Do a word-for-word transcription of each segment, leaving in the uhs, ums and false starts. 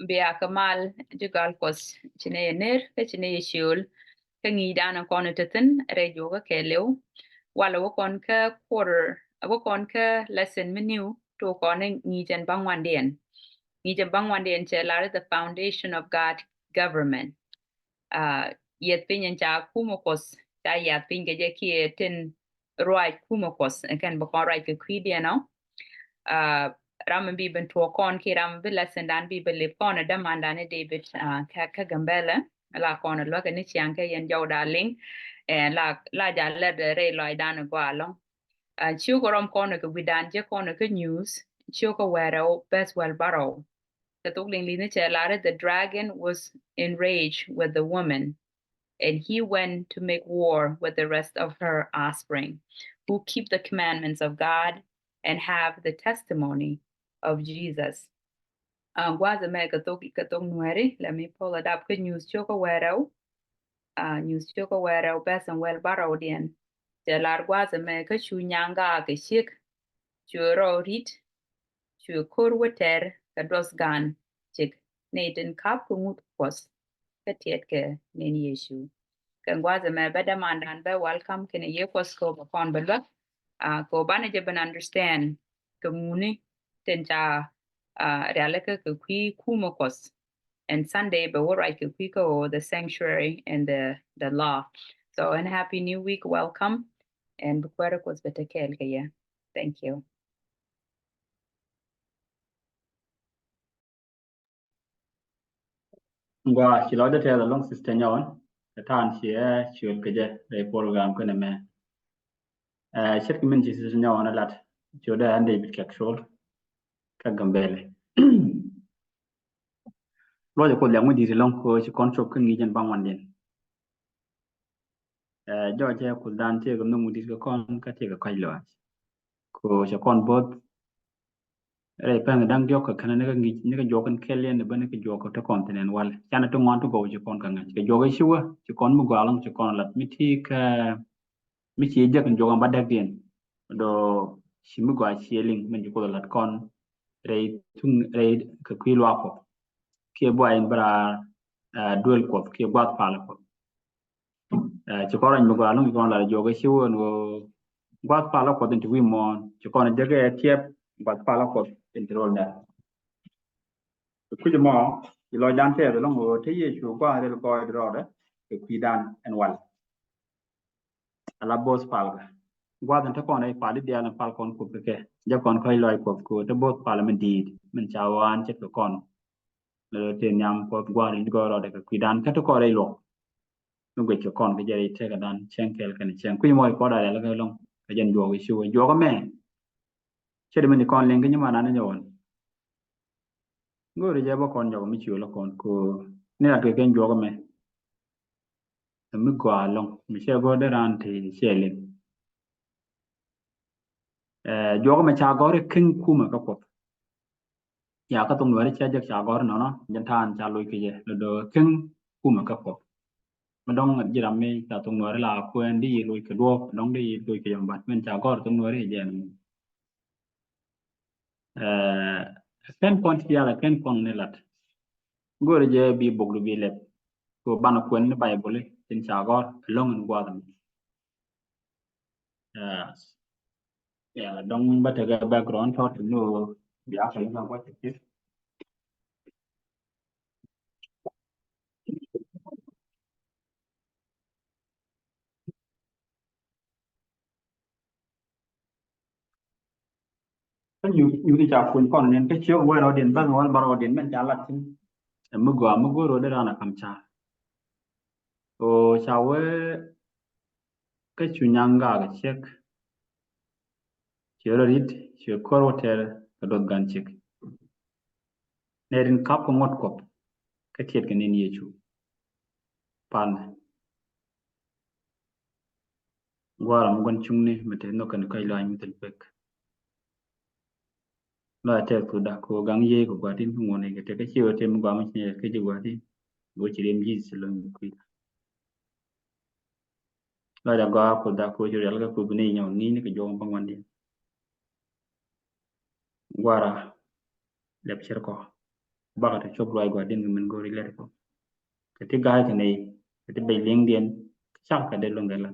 bia kɛ mal ji̱ gal Kuɔth ci nɛ yɛ ner kä ci nɛ yɛ ciöl kä ŋi̱i̱cdan kɔn te thi̱n rɛy juɔkä kɛɛliw. Walɛ wä kɔn kä quarter, wä kɔn kä lesson mi niw to kɔn ŋi̱i̱c ɛn baŋ wandiɛn. Ŋi̱i̱c ɛn baŋ wandiɛn cɛ lar i̱ the foundation of God government. Yɛth piny ɛn ca kumɛ Kuɔth ca yath piny kɛ jɛ kiɛ tin ruac kumɛ Kuɔth ɛn kɛn bä kɔn ruac kɛ kui̱diɛn ɔ. Ram mi bi ben tuɔɔk kɔn kiɛ ram mi bi lesson dan bi ben lip kɔn ɛ dämandan i̱ David kä Gambɛlɛ la kɔn ɛ luäk ɛn i̱ ciaŋ kɛ yɛn jɔw da liŋ. Ɛn la la ja lɛt rɛy lɔcdan ɛ gɔaa lɔŋ. Ciökɛ rɔm kɔn ɛ kɛ wi̱dan jɛ kɔn ɛ kɛ news ciökɛ wɛrɛ bɛth wɛl barɔw. Kɛ thok liŋ li̱n cɛ lar i̱ the dragon was enraged with the woman, and he went to make war with the rest of her offspring, who keep the commandments of God and have the testimony of Jesus. Gua̱a̱th ɛmɛ kɛ thok kɛ thok Nuɛri, let me pull it up. Kä news ciökɛ wɛrɛw, news ciökɛ wɛrɛw bɛth ɛn wɛl barɔwdiɛn. Cɛ lar gua̱a̱th ɛmɛ kä cu nyaŋ gaak kɛ ciek, cu rɔw rit, cu ko̱r wä tɛr kɛ duɔth gan cik ni tin kap kɛ ŋut Kuɔth kä tiɛt kɛ nin Yecu. Kɛ gua̱th ɛmɛ bä dämandan bä welcome kɛnɛ yɛ Kuɔth kɛ bä kɔn bä luäk kɛ banɛ jɛ ben understand kɛ ŋuni tin ca rialikä kɛ kui̱ kumɛ Kuɔth. And Sunday bɛ wä ruac kɛ kui̱ kä ɣöö the sanctuary and the, the law. So, and happy new week, welcome. And bi kuäärä Kuɔth bɛ te kɛɛl kɛ yɛ. Thank you. Gua ci lɔcdä tɛth alɔŋ sister Nyɔn. Ɛ ta̱a̱n ci ɛ ciöt kɛ jɛ rɛy program kɛnɛ mɛ. Ɛ ce̱tkɛ min ci sister Nyɔn ɛ lat ciötdä ɛn David Kɛk Col kä Gambɛlɛ. Luɔcɛ Kuoth liak mi di̱i̱t ɛlɔ̱ŋ kɛ ɣöö ci kɔn cop kä ŋi̱i̱c ɛn baŋ wandiɛn. Ɛ jɔɔcɛ Kuothdan tëëkɛ nhök mi di̱i̱t kɛ kɔn kä tëëkɛ kɔ̱a̱c lɔaac. Kɛ ɣöö cɛ kɔn bo̱o̱th rɛy pɛn da̱ŋ diɔ̱k kɛ känä ni kä ŋi̱i̱c ni kä juɔk kɛn kɛl yɛn ni bä ni kä juɔk kɛ te kɔn thi̱n ɛn wal. Canɛ ti ŋuan ti gɔw ci kɔn kɛ ŋa̱c kɛ juɔk ɛ ci wä ci kɔn mi gɔaa ɛlɔ̱ŋ ci kɔn lat mi ti kä mi ci jek in juɔk ɛn ba däkdiɛn. Dɔ ci mi gɔaa ci liŋ min ci Kuoth lat kɔn rɛy thuŋ rɛy kɛ kui̱ luaak Kuɔth kiɛ buay in bä raar duël Kuɔth kiɛ gua̱th palä Kuɔth. Ci kɔn rɛc mi gɔaa ɛlɔ̱ŋ ci kɔn lat juɔk ɛ ci wä ɛn ɣöö gua̱th palä Kuɔth in ti wi̱i̱ muɔ̱ɔ̱n ci kɔn jek ɛ tiɛp gua̱th palä Kuɔth in ti ro̱l dɛr. Kɛ kui̱c mɔ ci lɔcdan tɛth ɛlɔ̱ŋ ɣöö te Yecu gua̱a̱th rɛl kɔc rɔɔdɛ kɛ kui̱dan ɛn wal. Ala bo̱o̱th palkä gua̱a̱th in te kɔn rɛy pal i̱ diaal in pal kɔn Kuoth kɛ kɛ jɛ kɔn kɔc lɔc Kuɔth kɛ ɣöö te bo̱o̱th palä min di̱i̱t min ca ɣɔaan ce̱tkɛ kɔn. Lɛ rɔ tëë nhiam Kuɔth gua̱a̱th in gɔɔy rɔɔdɛ kɛ kui̱dan kä te kɔn rɛy luɔk. Mi guic kɛ kɔn kɛ jɛ rɛy tëkädan cäŋ kɛɛl kɛn cäŋ kui̱c mɔ i̱ kɔn da̱a̱ rialikä ɛlɔ̱ŋ kɛ jɛn juɔk i̱ ci wä juɔk ɛmɛ. Ce̱t mi ni kɔn liŋ kä nyimandan ni jɛ wän. Go̱o̱ri jɛ bä kɔn jɔk mi ciöl kɔn ko ni rat kɛ kɛn juɔk ɛmɛ. Ɛ mi gɔaa ɛlɔ̱ŋ mi cɛ go̱o̱r dee raan ti cɛ liŋ. Ɛ juɔk ɛmɛ ca gɔ̱r i̱ king kumɛ kä Kuɔth. Ya kä thok Nuɛri cɛ jek ca gɔ̱r nɔnɔ jɛn ta̱a̱n ca loc kɛ jɛ lɛ do̱ king kumɛ kä Kuɔth. Mi dɔ̱ŋ ji̱ ram mi ca thok Nuɛri la kuɛn di yi loc kɛ duɔ̱ɔ̱p dɔ̱ŋ di yi loc kɛ jɛ mi bat min ca gɔ̱r thok Nuɛri jɛ ni. Ɛ kɛn kɔn ti yalɛ kɛn kɔn ni lat. Go̱o̱ri jɛ bi bok du bi lɛp ko banɛ kuɛn ni Baibuli tin ca gɔ̱r ɛlɔ̱ŋ in gua̱a̱th mi. Yes. Yeah, dɔ̱ŋ bä tekɛ background tɔt ni wä bia kɛ lina gua̱th ti. Kä nyuth nyuth ca kuny kɔn nin kä ciök wee rɔɔdiɛn bäth wal ba rɔɔdiɛn mɛn ca lat thi̱n. Ɛ mi gɔaa mi go̱o̱r rɔɔdɛ raan a kam ca. Ɣöö ca wee kä cu nyaŋ gaak ciek. Ci rɔ rit ci ko̱r wä tɛr kɛ duɔth gan ciek. Nɛ rin kap kɛ ŋuɔ̱t Kuɔth kä tiɛt kɛ nin Yecu. Palmɛ. Gua̱a̱r ram mi gua̱n cuŋni mi te nhök kɛn kɔc lɔaac mi thil pek. Lɔaac tɛth Kuothda ko gaŋ yiey kɛ gua̱a̱r tin ŋuɔ̱n ikɛ tek kä ci wä tem mi gɔaa mi ci nyɛ kä ji̱ gua̱a̱r tin. Wä ci riɛm Jesus ci lo̱ny kui̱. Lɔaac a gɔaa Kuothda ko ci rial kä Kuoth bi ni nyɔk ŋi̱i̱ni kɛ juɔk baŋ wandiɛn. Gua̱a̱ra lɛp cir kɔ. bakɛ ti cop ruac Gua̱di̱n kɛ min go̱o̱ri lɛt kɔ. Kɛ ti ga̱a̱c kɛ nɛy, kɛ ti bɛc liŋdiɛn, kɛ cak kɛ dee lo̱ŋ kɛ la.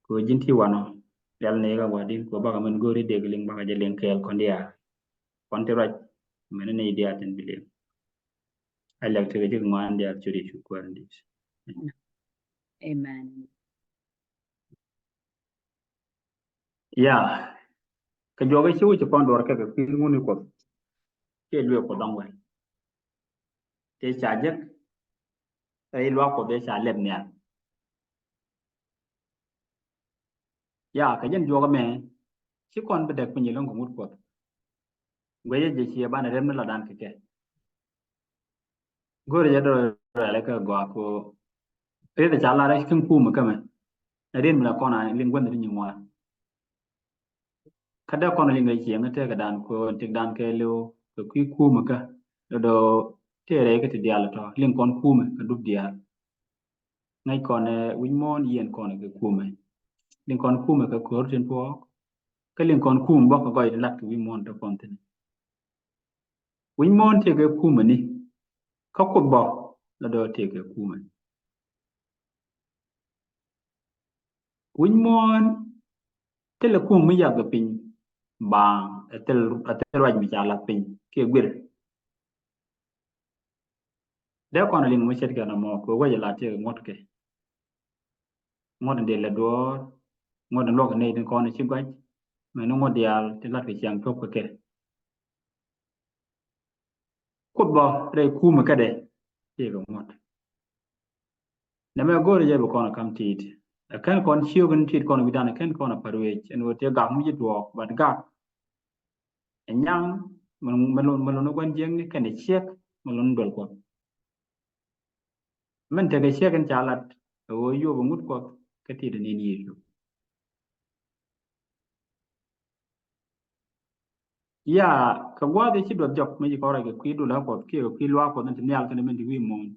Kɛ ɣöö ji̱n ti wanɔ rial nɛy kɛ Gua̱di̱n, kɛ ɣöö bakɛ min go̱o̱ri dee kɛ liŋ, bakɛ jɛ liŋ kɛɛl kɔn diaal. Kɔn ti ruac mɛn nɛy diaal tin bi liŋ. A lɛk tekɛ jek ŋuan diaal curi cu kuäär di̱i̱t. Amen. Ya, kɛ juɔk i̱ ci wi̱c ci kɔn duɔr kɛ kɛ kui̱ ŋuni Kuɔth. Kiɛ luëë Kuɔth dɔ̱ŋ wɛl. Tëë ca jek, ɛ i̱ luaak Kuɔth ëë ca lɛp nhial. Ya, kɛ jɛn juɔk ɛmɛ, ci kɔn bi dɛk piny ilɔ̱ŋ kɛ ŋut Kuɔth. Guɛcɛ jɛ ciɛ banɛ rɛm ni lɔdan kɛ kɛ. Go̱o̱rɛ jɛ dɔ̱ rɛlɛ kɛ gɔaa ko. Riet ca lar rɛc kin kumɛ kämɛ. Ɛ riet mi la kɔn a liŋ guänh ri nyi ŋuan. Kä dee kɔn a liŋ rɛc ciɛ ŋä tëëkɛ dan ko tik dan kɛ liw kɛ kui̱ kumɛ kä. Dɔ̱dɔ tëë rɛc kä ti diaal tɔ liŋ kɔn kumɛ kɛ dup diaal. Ŋäc kɔn ɛ wi̱c muɔ̱ɔ̱n yiɛn kɔn kɛ kumɛ. Liŋ kɔn kumɛ kɛ ko̱r tin tuɔɔk. Kä liŋ kɔn kumɛ bä kɛ gɔy ti lat kɛ wi̱c muɔ̱ɔ̱n te kɔn thi̱n. Wi̱c muɔ̱ɔ̱n tëëkɛ kumɛ ni. Kä Kuoth bä la dɔ̱ tëëkɛ kumɛ. Wi̱c muɔ̱ɔ̱n thilɛ kumɛ mi yath kɛ piny. Baaŋ ɛ thil, ɛ thil ruac mi ca lath piny kiɛ guir. Dee kɔn a liŋ mi ce̱tkɛ nɔmɔ kɛ wec a la tëëkɛ ŋuɔ̱tkɛ. Ŋuɔ̱t in dee lɛ duɔ̱ɔ̱r, ŋuɔ̱t in luɔk in nɛy tin kɔn in ci gua̱c. Mɛn ni ŋuɔ̱t diaal tin lat kɛ ciaŋ cuɔp kɛ kɛ. Kuoth bä rɛy kumɛ kädɛ tëëkɛ ŋuɔ̱t. Nɛmɛ go̱o̱rɛ jɛ bi kɔn a kam ti̱i̱t. Ɛ kɛn kɔn ciök in ti̱i̱t kɔn wi̱dan ɛ kɛn kɔn a pär wec ɛn ɣöö tëë gak mi ci tuɔɔk, but gak ɛ nyaŋ mɛ, mɛ lon, mɛ lon ni gua̱n jiäkni kɛnɛ ciek mɛ lon ni duel Kuɔth. Min tekɛ ciek in ca lat ɛ ɣöö yop ɛ ŋut Kuɔth kä ti̱i̱t ɛ nin Yecu. Ya, kɛ gua̱a̱th i̱ ci duɔth jɔk mi ci kɔn ruac kɛ kui̱ dulä Kuɔth kiɛ kɛ kui̱ luaak Kuɔth in ti nhial kɛnɛ min ti wi̱i̱ muɔ̱ɔ̱n.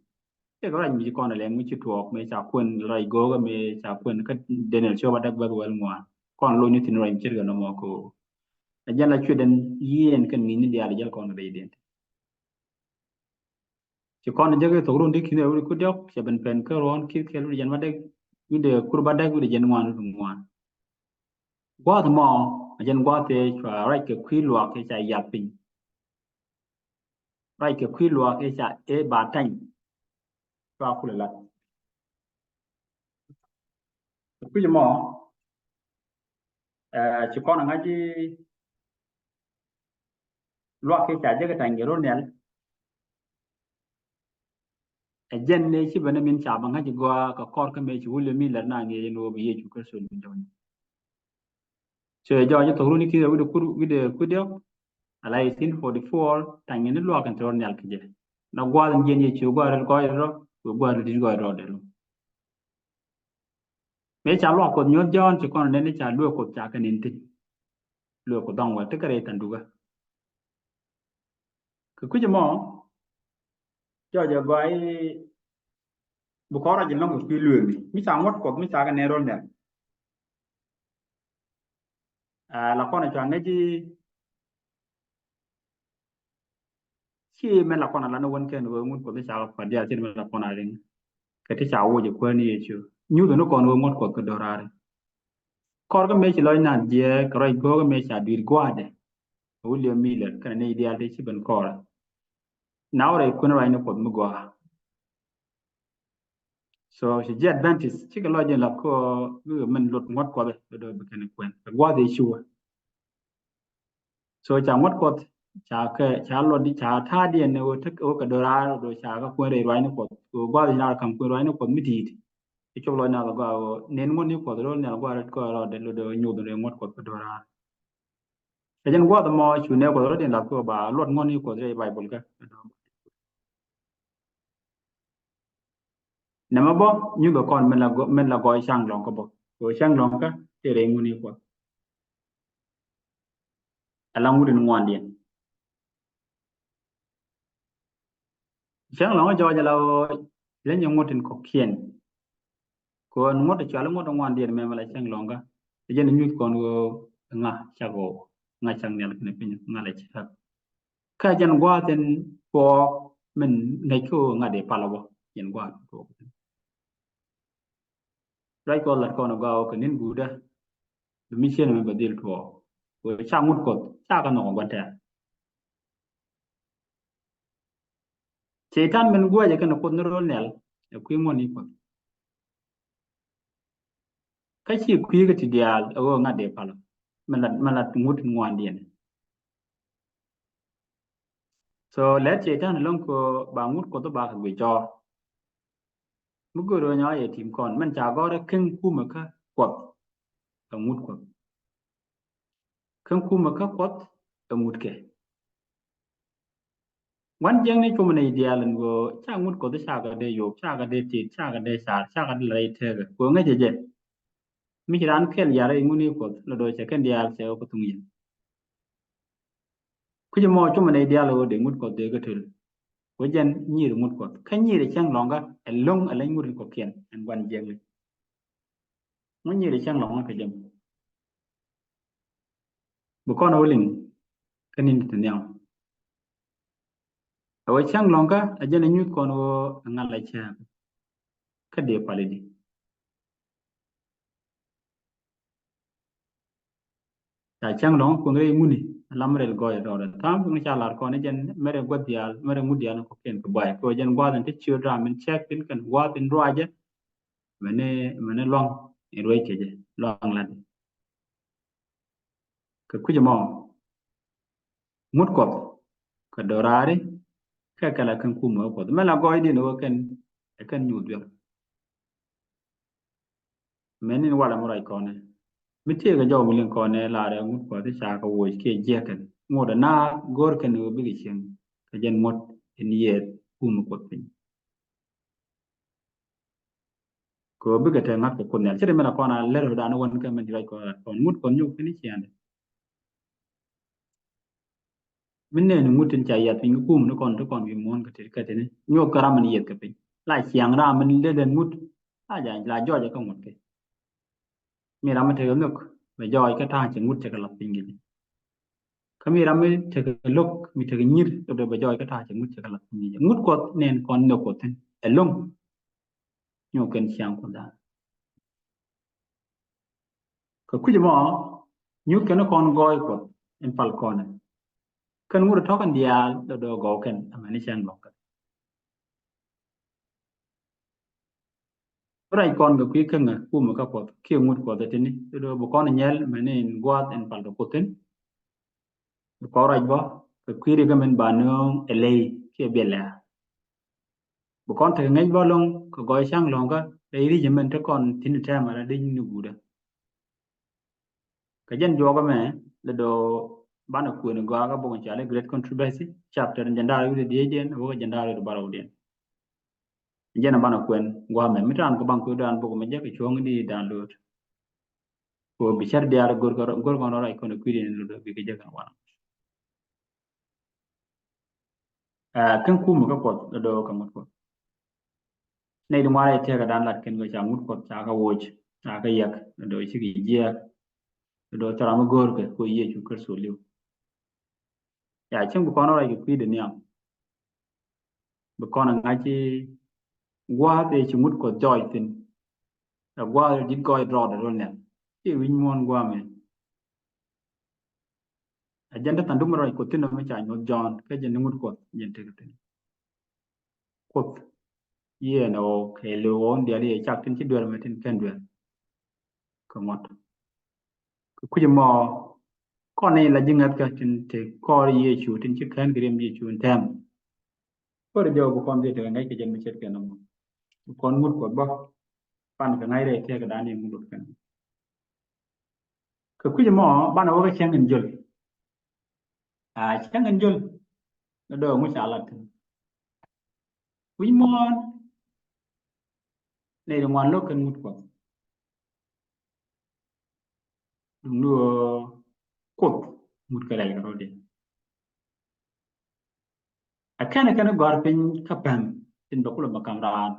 Kiɛ kɛ ruac mi ci kɔn a lɛŋ mi ci tuɔɔk mi ca kuën ruac go̱o̱kä mi ca kuën kä Daniel cop a däk bäth wäl ŋuan. Kɔn lo̱ny ni thi̱n ruac mi ce̱tkɛ nɔmɔ kɛ ɣöö ɛ jɛn la cuet ɛn yieen kɛn ŋi̱i̱cni diaal ɛ jɛn kɔn kɛ rɛydiɛn. Ci kɔn jek i̱ thok run ti ki̱n ɛ wi̱cdɛ kur diɔ̱k cɛ ben pɛn kä ruɔ̱n ki̱th kɛl wi̱cdɛ jɛn bädäk wi̱cdɛ kur bädäk wi̱cdɛ jɛn ŋuan wi̱cdɛ ŋuan. Gua̱a̱th mɔ a jɛn gua̱a̱th ëë cua ruac kɛ kui̱ luaak ëë ca yath piny. Ruac kɛ kui̱ luaak ëë ca ëë ba tany. Cua kulɛ lat. Kɛ kui̱c mɔ ɛ ci kɔn a ŋa̱c i̱ luak kiɛ ca jek i̱ ta̱ny kɛ rot nhial. Ɛ jɛn ni ci ben i̱ min ca bä ŋa̱c i̱ gɔaa kɛ kɔr kä mëë ci William Miller na ŋi̱i̱c in ɣöö bi Yecu Kritho bi jɔny. So ɛ jɔɔc i̱ thok run i̱ ki̱n ɛ wi̱cdɛ kur wi̱cdɛ kur diɔ̱k. Ala eighteen forty-four ta̱ny in i̱ luak in te rot nhial kɛ jɛ. Na gua̱a̱th in jiɛn Yecu gua̱a̱th rɛl gɔɔy rɔ, wek gua̱a̱th rɛl di̱t gɔɔy rɔ dee lum. Mëë ca luak Kuɔth nyuɔ̱th Jɔ̱ɔ̱n ci kɔn nɛn i̱ ca luek Kuɔth ca kɛ nin thi̱n. Luek Kuɔth dhɔŋ wɛl ti kɛ rɛy thandukä. Kɛ kui̱c ɛmɔ jɔɔc ɛ gɔaa i̱ bi kɔn ruac in lɔ̱ŋ kɛ kui̱ lueekni mi ca ŋuɔ̱t Kuɔth mi ca kɛ nɛn rol nɛn. Aa, la kɔn ɛ cua ŋäc i̱ ci mɛ la kɔn a lan i̱ wän kɛn ɣöö ŋut Kuɔth i̱ ca kɛ kuat diaal ci mɛ la kɔn a riŋ. Kɛ ti ca woc ɛ Kuäär ni Yecu nyuth ni kɔn ɣöö ŋuɔ̱t Kuɔth kɛ do̱raari. Kɔr kä mëë ci lɔc naath jiɛɛk kɛ ruac go̱o̱k kä mëë ca dui̱r gua̱a̱dɛ. William Miller kɛnɛ nɛy diaal ti ci ben kɔrɛ. Na wä rɛy kuën ruac ni Kuɔth mi gɔaa. So ci ji̱ Adventist cikɛ lɔc in la kɔ bikɛ min lot ŋuɔ̱t Kuɔth i̱ dɔ̱dɔ bi kɛn kuɛn kɛ gua̱a̱th i̱ ci wä. So ca ŋuɔ̱t Kuɔth ca kɛ ca luɔt di ca ta̱a̱diɛn ni ɣöö tek ɣöö kɛ do̱raar ɣöö ca kɛ kuën rɛy ruacni Kuɔth ɣöö gua̱th in lar ka̱m kuën ruacni Kuɔth mi ti̱i̱t. I̱ cop lɔc nath agɔaa ɣöö nen ŋuɔ̱tni Kuɔth ro̱l nhial gua̱a̱r rɛt kɔɔr rɔɔdɛ lodɛ ɣöö nyoth rɛy ŋuɔ̱t Kuɔth kɛ do̱raar. Kɛ jɛn gua̱th ɛmɔ cu nɛɛk Kuɔth rɔ̱diɛn lath kɛ ɣöö ba luɔt ŋuɔ̱tni Kuɔth rɛy Baibol kä. Nɛmɛ bä nyuthɛ kɔn min la gɔɔy ca̱ŋ lɔ̱ŋkä bä kɛ ɣöö ca̱ŋ lɔ̱ŋkä tëë rɛy ŋuɔ̱tni Kuɔth. Ala ŋut in ŋuandiɛn. Cäŋ lɔ̱ŋä jɔɔc ala ɣöö leny ŋut in kɔ̱kiɛn. Kɛ ɣöö ŋut cual ŋut in ŋuandiɛn mɛmɛ la cäŋ lɔ̱ŋä. Ɛ jɛn nyuth kɔn ɣöö ŋa cak ɣöö ŋa cak nhial kɛnɛ piny ŋa la cak. Kä jɛn gua̱a̱th in tuɔɔk min ŋäc kä ɣöö ŋa̱t dee pal ɛ wä jɛn gua̱a̱th in tuɔɔk. Ruac Kuɔth lat kɔn ɛ gɔaa ɣöö kɛ ni̱n guutdä bi mi cieen ɛmɛ bɛ dhil tuɔɔk. Ɣöö ca ŋut Kuɔth ca kɛ nhɔk ɛ gua̱n tɛ̈r. Cɛy-tan min guäcɛ kɛnɛ Kuoth ni ro̱l nhial ɛ kui̱ ŋuɔ̱tni Kuɔth. Kä ci kui̱ kä ti diaal ɛ ɣöö ŋa̱t dee pal ɔ min la, min la ŋut in ŋuandiɛn. So lɛt cɛy-tan ɛlɔ̱ŋ kɛ ɣöö ba ŋut Kuɔth ɔ ba kɛ guic cɔɔr. Mi go̱o̱r ɣöö nyɔk yɛ tim kɔn min ca gɔ̱r ɛ ken kumɛ kä Kuɔth ɛ ŋut Kuɔth. Ken kumɛ kä Kuɔth ɛ ŋut kɛ. Gua̱n jiäkni cumɛ nɛy diaal ɛn ɣöö ca ŋut Kuɔth ca kɛ dee yop, ca kɛ dee tit, ca kɛ dee car, ca kɛ dee la rɛy teekä kɛ ɣöö ŋäcɛ jɛ. Mi ci raan kɛl yar i̱ ŋut ni Kuɔth lɔ do̱ cɛ kɛn diaal cɛ kɛ thuŋ yɛn. Kui̱c ɛmɔ cumɛ nɛy diaal ɣöö dee ŋut Kuɔth dee kɛ töl. Kɛ ɣöö jɛn nyir ŋut Kuɔth kä nyir cäŋ lɔ̱ŋkä ɛlɔ̱ŋ ɛ leny ŋut in kɔ̱kiɛn ɛn gua̱n jiäkni. Ŋu nyir cäŋ lɔ̱ŋkä kɛ jɛ mɔ? Bi kɔn ɛ wä liŋ kä ni̱n ti nhiam. Ɛ wä cäŋ lɔ̱ŋkä ɛ jɛn ɛ nyuth kɔn ɣöö ɛ ŋa̱l ɛ cääk kä dee pal i̱di. Ca cäŋ lɔ̱ŋ kueŋ rɛy ŋuni ɛ lam rɛl gɔɔy rɔɔdɛ. Tha̱a̱ŋ kueŋ ca lar kɔn i̱ jɛn mɛrɛ gua̱th diaal, mɛrɛ ŋut diaal ni kɔ̱kiɛn kɛ buay kɛ ɣöö jɛn gua̱a̱th in te ciöt ram in cɛk thi̱n kɛn gua̱a̱th in ruacɛ. Mɛni, mɛni luaŋ in ruec kɛ jɛ, luaŋ lat. Kɛ kui̱c ɛmɔ ŋut Kuɔth kɛ do̱raari kɛ kɛ la kɛn kumɛ kä Kuɔth. Mɛn la gɔɔydiɛn ɣöö kɛn ɛ kɛn nyuuth duel. Mɛn in walɛ mi ruac kɔnɛ mi tëëkɛ jɔw mi liŋ kɔnɛ lar ɛ ŋut Kuɔth i̱ ca kɛ woc kiɛ jiɛk kɛn ŋot ɛ na go̱r kɛn ɣöö bikɛ cieŋ kɛ jɛn ŋot in yiëëth kumɛ Kuɔth piny. Kɛ ɣöö bikɛ te ŋa̱th kɛ Kuoth Nhial. Ce̱t mɛn a kɔn a lɛr ɣöö dan wän kɛ mɛn di ruac kɔn lat kɔn ŋut Kuɔth nyok kɛn i̱ ciaŋdɛ. Mi nɛn ŋut tin ca yiath piny kä kum ni kɔn ti kɔn wi̱i̱ muɔ̱ɔ̱n kɛ ti kɛ tini nyuɔth kɛ ram min yieth kɛ piny. La ciaŋ ram min lelen ŋut la ja la jɔɔc kä ŋut kɛ. Mi ram mi tekɛ nhök bɛ jɔɔc kä ta̱a̱ cɛ ŋut cɛ kɛ lath piny kɛ jɛ. Kä mi ram mi tekɛ lo̱k mi tekɛ nyir kɛ dee bɛ jɔɔc kä ta̱a̱ cɛ ŋut cɛ kɛ lath piny kɛ jɛ. Ŋut Kuɔth nɛn kɔn nhök Kuɔth thi̱n ɛlɔ̱ŋ. Nyuɔth kɛn ciaŋ Kuoth dan. Kɛ kui̱c ɛmɔ nyuth kɛn kɔn gɔɔy Kuɔth in pal kɔnɛ. Kɛn ŋut ɛ tɔ̱ kɛn diaal dɔ̱dɔ̱ gɔw kɛn amäni cäŋ lɔ̱ŋ kɛn. Bi ruac kɔn kɛ kui̱ käŋä kumɛ kä Kuɔth kiɛ ŋut Kuɔth ɛ tini dɔ̱dɔ̱ bi kɔn nyɛl amäni in gua̱a̱th in pal kɛ Kuoth thi̱n. Bi kɔn ruac bä kɛ kui̱ ri kä min ba nööŋ ɛ ley kiɛ biɛl lɛ̈ɛ̈. Bi kɔn tekɛ ŋäc bä lɔ̱ŋ kɛ gɔɔy cäŋ lɔ̱ŋkä rɛy ri̱c ɛmɛn te kɔn thi̱n tɛmɛ rɛy ri̱c ni guudä. Kɛ jɛn juɔk ɛmɛ lɛ dɔ̱ banɛ kuën gɔaa kä bok in cɔal i̱ Great Controversy chapter in jɛn da̱r wi̱cdɛ diecdiɛn wä kɛ jɛn da̱r wi̱cdɛ bärɔwdiɛn. Jɛn ɛ banɛ kuën gua̱a̱mɛ mi ta̱a̱n kɛ baŋ kui̱dan bok ɛmɛ jɛ kɛ cuɔ̱ŋ di download. Kɛ ɣöö bi cär diaal go̱r kɔn rɔ ruac kɔn ɛ kui̱diɛn lɛ dɔ̱ bikɛ jɛ kɛn wanɔ. Ɛ, kɛn kumɛ kä Kuɔth lɛ dɔ̱ kɛ ŋut Kuɔth. Nɛy ti ŋuan rɛy tëëkädan lat kɛn kɛ ca ŋut Kuɔth ca kɛ woc ca kɛ yɛk lɛ dɔ̱ cikɛ jiɛɛk lɛ dɔ̱ thil ram mi go̱o̱rkɛ kɛ ɣöö Yecu Kritho li̱w. Ya cieŋ bi kɔn rɔ ruac kɛ kui̱dɛ nhiam. Bi kɔn ɛ ŋa̱c i̱ gua̱a̱th ëë ci ŋut Kuɔth jɔɔc thi̱n. Ɛ gua̱a̱th ëë di̱t gɔɔy rɔɔdɛ rol nhial. Ci wi̱c muɔ̱ɔ̱n gua̱a̱mɛ. Ɛ jɛn te thanduk mi ruac Kuɔth thi̱n ɔ mi ca nyuɔ̱th Jɔ̱ɔ̱n kä jɛn ni ŋut Kuɔth jɛn tekɛ thi̱n. Kuoth yiëë nɛ ɣɔw kɛɛliw ɣɔw in diaal i̱ cak tin ci duer mɛ tin kɛn duer. Kɛ ŋuɔ̱t kɛ kui̱c mɔ kɔn ni la ji̱ ŋäthkä tin te kɔɔr Yecu tin ci kään kɛ riɛm Yecu in tɛm. Kɔr jɔw bi kɔn dhil tekɛ ŋäc kɛ jɛn mi ce̱tkɛ nɔmɔ. Bi kɔn ŋut Kuɔth bä pan kɛ ŋa̱c rɛy tëëkädan in ŋut Kuɔth kɛn. Kɛ kui̱c mɔ banɛ wä kä cäŋ in jöl. A cäŋ in jöl ni dɔɔ ŋu ca lat thi̱n. Wi̱c muɔ̱ɔ̱n nɛy ti ŋuan lo̱k kɛn ŋut Kuɔth. Duŋdu ɣöö Kuoth ŋut kɛ rɛl kɛ rɔ̱diɛn. A kɛn a kɛn gɔ̱a̱r piny kä päm tin bɛ kulɛ bɛ ka̱m raan